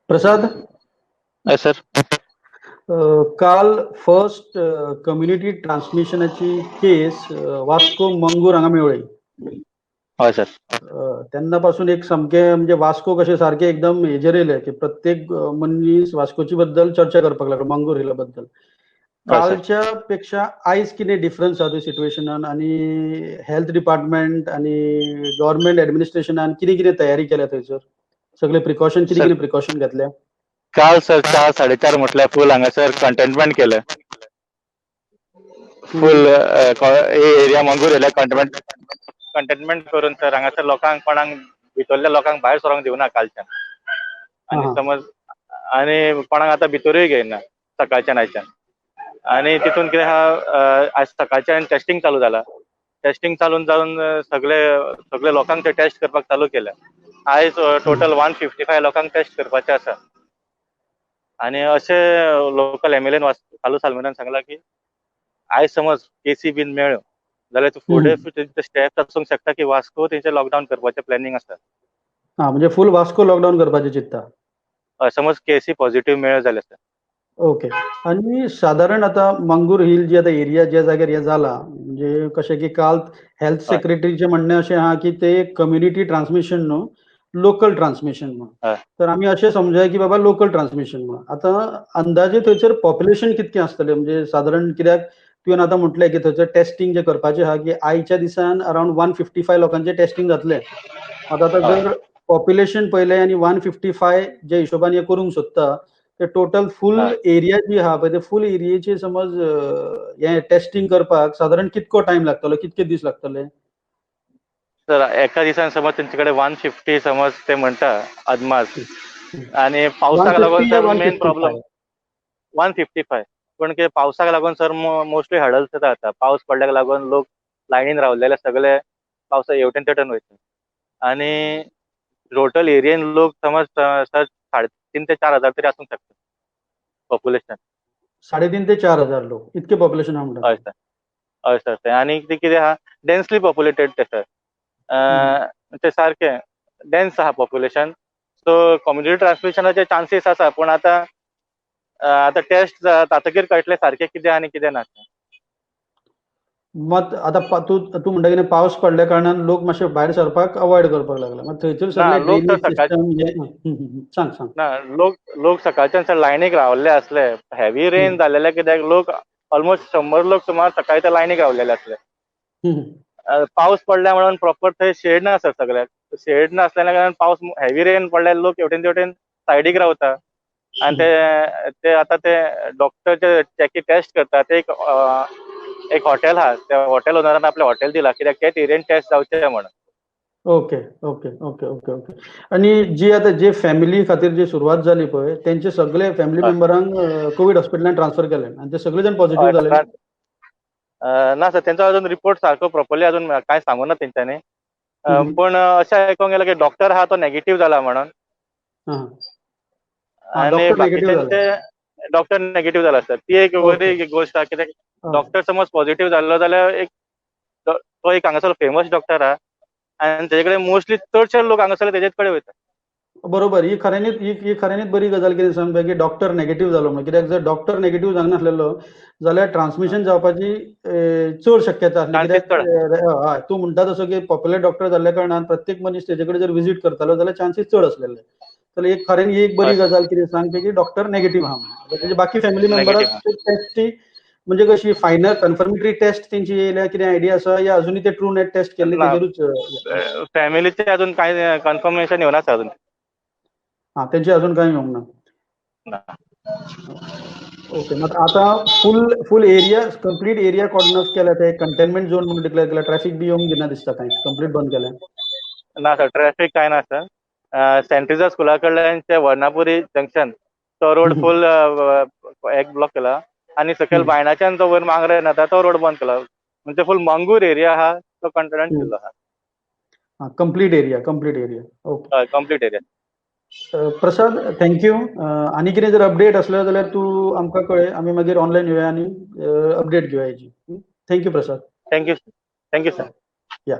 प्रसाद. हय सर. काल first community ट्रान्समिशनाची केस वास्को मंगूर हांगा मेळ्ळी. हय सर. तेन्ना पासून एक सामकें म्हणजे वास्को कशें सारकें एकदम हेजेर येयलें की प्रत्येक मनीस वास्कोची बद्दल चर्चा करपाक लागलो, मंगूर हिला बद्दल. कालच्या पेक्षा आयज कितें डिफरन्स आसा सिट्युएशनान आनी हेल्थ डिपार्टमेंट आनी गव्हर्मेंट एडमिनिस्ट्रेशनान कितें कितें तयारी केल्या थंयसर, सगळे प्रिकॉशन कितें कितें प्रिकॉशन घेतल्या? काल सर 4-4:30 म्हटल्यार फूल हांगासर कंटेनमेंट केलें. फूल एरिया मंगूर एरिया कंटेनमेंट करून सर हांगासर लोकांक कोणाक भितरल्या लोकांक भायर सरोंक दिवना कालच्यान, आनी समज आनी कोणाक आतां भितरूय घेयना सकाळच्यान आयच्यान. आनी तितून कितें आहा, आयज सकाळच्यान टेस्टिंग चालू जाला. टेस्टिंग चालू जावन सगळे सगळे लोकांक ते टेस्ट करपाक चालू केल्या. आयज टोटल 155 लोकांक टेस्ट करपाचे आसा. आनी अशें लोकल एमएलएन कार्लूस आल्मेदान सांगला की आयज समज केसी बीन मेळ्ळ्यो जाल्यार फुडें तेंचे स्टेप्स आसूंक शकता की वास्को तेंचे लॉकडावन करपाचें प्लॅनिंग आसा. हा, म्हणजे फूल वास्को लॉकडावन करपाचें चिंत्ता. हय, समज केसी पॉझिटिव्ह मेळ्ळ्यो जाल्यार सर. ओके. आनी सादारण आतां मंगूर हिल जी आतां एरिया ज्या जाग्यार हें जालां, म्हणजे कशें की काल हेल्थ सेक्रेटरीचें म्हणणें अशें आहा की ते कम्युनिटी ट्रान्समिशन न्हू, लोकल ट्रान्समिशन म्हणून. तर आमी अशें समजुया की बाबा लोकल ट्रान्समिशन म्हणून. आतां अंदाजे थंयसर पॉप्युलेशन कितकें आसतलें, म्हणजे सादारण कित्याक तुवें आतां म्हटलें की थंयसर टेस्टिंग जें करपाचें आहा की आयच्या दिसान अरावंड 155 लोकांचें टेस्टिंग जातलें. आतां आतां जर पॉप्युलेशन पळयलें आनी 155 जे हिशोबान हें करूंक सोदता, ते टोटल फूल एरिया जी आहा पळय, ते फूल एरियेचे समज हें टेस्टिंग करपाक सादारण कितको टायम लागतलो, कितके दीस लागतले? सर एका दिसान समज तेंचे कडेन 150 समज ते म्हणटा अदमास, आनी पावसाक लागून सर मेन प्रॉब्लम 155, पूण कितें पावसाक लागून सर मोस्टली हडल्स जाता. आतां पावस पडल्याक लागून लोक लायनीन रावलेले सगळे पावसा हेवटेन तेवटेन वयता, आनी टोटल एरियेन लोक समज सर 3.5 ते 4 हजार तरी आसूंक शकता पॉप्युलेशन. 3.5 ते 4 हजार लोक इतके पॉप्युलेशन आहा म्हणटा? हय सर, हय सर. आनी ते कितें आहा डेन्सली पॉप्युलेटेड ते सर, ते सारकें डेन्स आहा पॉप्युलेशन. सो कम्युनिटी ट्रान्समिशनाचे चान्सीस आसा, पूण आतां आतां टेस्ट जातकीर कळटलें सारकें कितें आनी कितें ना. मत आतां तूं तूं म्हणटा कितें पावस पडल्या कारणान लोक मातशे भायर सरपाक अवॉयड करपाक लागले, मात थंयसर सगळें ड्रेनेज सिस्टम सांग सांग. ना, लोक लोक सकाळच्यान सर लायनीक रावल्ले आसले, हेवी रेन जाल्ले कित्याक लोक ऑलमोस्ट 100 लोक सुमार सकाळी त्या लायनीक रावलेले आसले. पावस पडल्या म्हणून प्रॉपर थंय शेड ना सर, सगळ्याक शेड नासल्या कारणान पावस हेवी रेन पडल्यार लोक हेवटेन तेवटेन सायडीक रावता, आनी ते ते आतां ते डॉक्टर जे टेस्ट करता ते एक हॉटेल आहा, त्या हॉटेल ओनरान आपलें हॉटेल दिला कित्याक तेच एरियेन टेस्ट जावचे म्हणून. Okay okay okay okay okay. आनी जी आतां जे फॅमिली खातीर जी सुरवात जाली पळय, तेंचे सगळे फॅमिली मेंबरांक कोवीड हॉस्पिटलान ट्रान्सफर केले आनी ते सगळे जाण पॉझिटिव्ह जाले? ना सर, तेंचो अजून रिपोर्ट सारको प्रॉपरली अजून कांय सांगू ना तेंच्यांनी, पूण अशें आयकोंक गेलें की डॉक्टर आहा तो नेगेटीव जाला म्हणून, आनी बाकीच्यांचे डॉक्टर नेगेटीव जाला सर. ती एक बरी गोश्ट आहा कित्याक डॉक्टर समज पॉझिटिव्ह जाल्लो जाल्यार एक तो एक हांगासर फेमस डॉक्टर आहा आनी तेजे कडेन मोस्टली चडशे लोक हांगासर तेजेच कडेन वयता. बरोबर, ही खऱ्यांनीच ही खऱ्यांनीच बरी गजाल कितें सांग की डॉक्टर नेगेटीव जालो म्हणून, कित्याक जर डॉक्टर नेगेटीव जावनासलेलो जाल्यार ट्रान्समिशन जावपाची चड शक्यता आसली. कित्याक हय तूं म्हणटा तसो की पॉप्युलर डॉक्टर जाल्ल्या कारणान प्रत्येक मनीस तेजे कडेन जर विजीट करतालो जाल्यार चान्सीस चड आसलेले. जाल्यार एक खऱ्यांनी ही एक बरी गजाल कितें सांग की डॉक्टर नेगेटीव आहा म्हणून. तेजे बाकी फॅमिली मेंबराक टेस्टी म्हणजे कशी फायनल कन्फर्मेटरी टेस्ट तेंची येयल्या कितें आयडिया आसा या अजूनय ते ट्रू नेट टेस्ट केल्ले तेजेरूच? फॅमिलीचे अजून कांय कन्फर्मेशन येवना अजून. हा, तेंचे अजून कांय येवंक ना. ओके, मात आतां full full area complete area cordon off केल्या, ते कंटेनमेंट झोन म्हणून डिक्लेअर केल्या, ट्रॅफिक बी येवंक दिना दिसता, कांय कंप्लीट बंद केलें? ना सर, ट्रॅफिक कांय ना सर. सेंट ट्रिजा स्कुला कडल्यान ते वर्णापुरी जंक्शन तो रोड फूल एक ब्लॉक केला, आनी सकयल बायणाच्यान जो वयर मांगरे येता तो रोड बंद केला, म्हणजे फूल मंगूर एरिया आहा तो कंटेनमेंट केल्लो आहा. Complete area, complete area. Okay, complete area. Prasad, thank you. आनी कितें जर अपडेट आसलो जाल्यार तूं आमकां कळय, आमी मागीर ऑनलायन येवया आनी अपडेट घेवया हेजी. Thank you Prasad. Thank you, thank you sir. या.